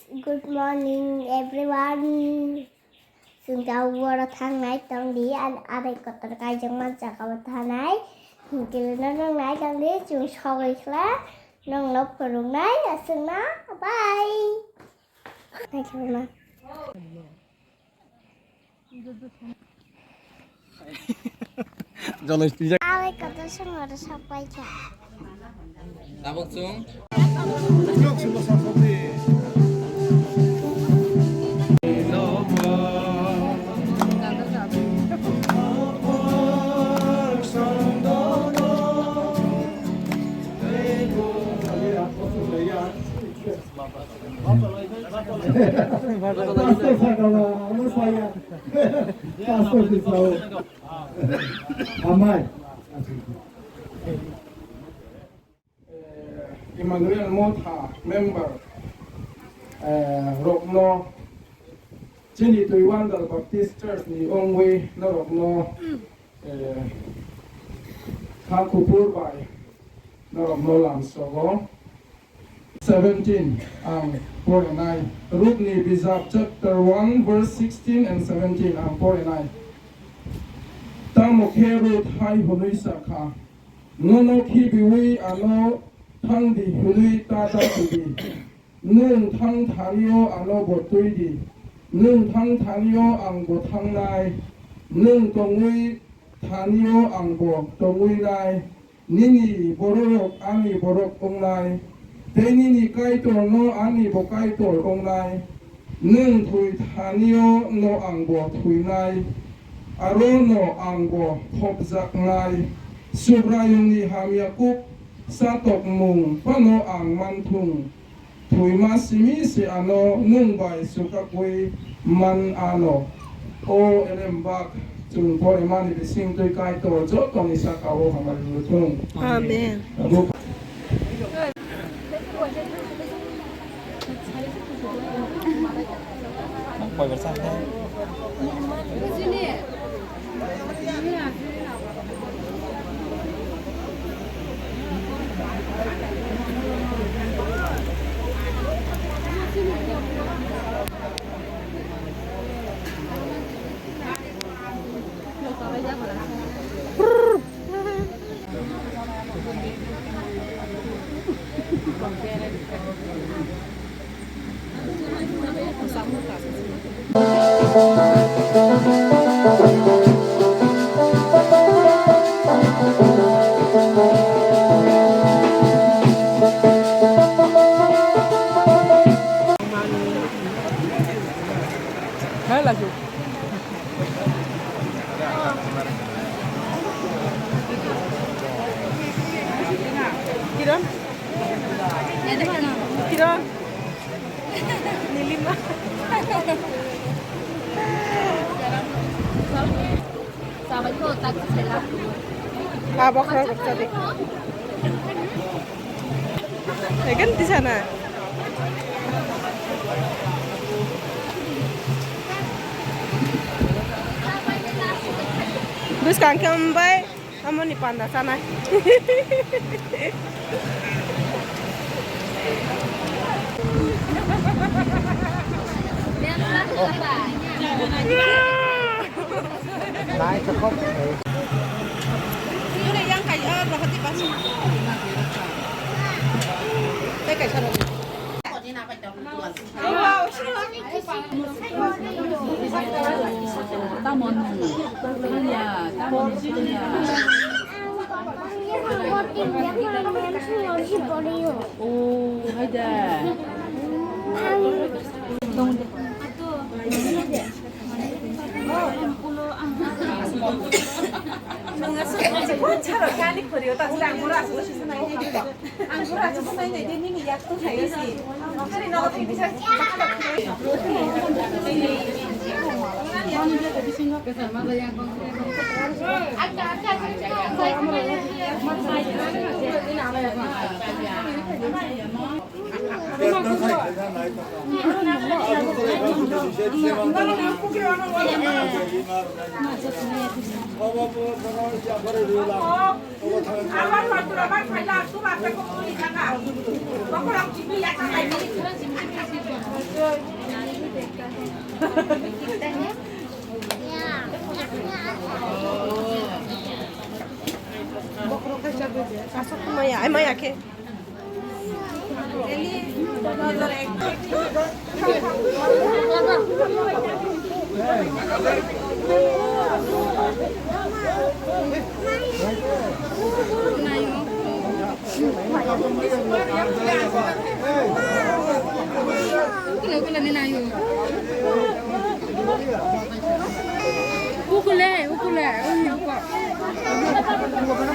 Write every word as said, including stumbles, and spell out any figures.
Good morning, everyone. Chwng tabuk boro thangnai tongdi, an-, arai kotor kaijak manjak abo thanai. Hinkhe no nungnai tongdi, chwng sogwi khla nongno phwrwngnai, aswkna. Bye. Naikhe ma. Joloi twijak. Abai kotor songoro sokpai kha. Tabuk chwng. Pastor sakala, ano saya. Pastor di sao. Amai. Eh, Emmanuel Motha, member, eh, rokno, chini Twiwandal Baptist Church ni ongwi norokno, eh, kha kuphur bai norokno lamsogo. Seventeen ang porinai. Rutni bijap chapter one verse sixteen and seventeen ang porinai. Tamo khe Rut hai hwnwi sa kha, "Nono khibiui ano thang di," hwnwi ta da sidi. Nwng thang thanio ano bo twi di. Nwng thang thanio ang bo thangnai. Nwng tongwi thanio ang bo tongwi nai. Nini bororok ani borok wngnai, tei nini Kaitorno ani bo Kaitor wngnai. Nwng thwi thanio no ang bo thwinai, aro no ang bo khopjaknai. Subraiyungni hamya kuk chatokmung phano ang man thung. Thwima simi se ano nwng bai swkakwi man ano. O elem bak chwng porimani bising twi Kaitor jotoni saka-o hamari rwthung. Amen. Abo Kiran? Kiran? Nilima. Abo khorok rok chadi. Eken di sana. Bwskang khe ambai. Amoni panda chanai. Nai, chakop. Yuri yang kai, ah, rohati pas. Tei kaisa rohati. Tamon, ya, tamon, ya. Oh, hai da. Ang pura aswk sanai nai de nini yak tong thai si. Hari nogo twi bisa. Maya, ay, maya khe. Ukule, ukule, ukule.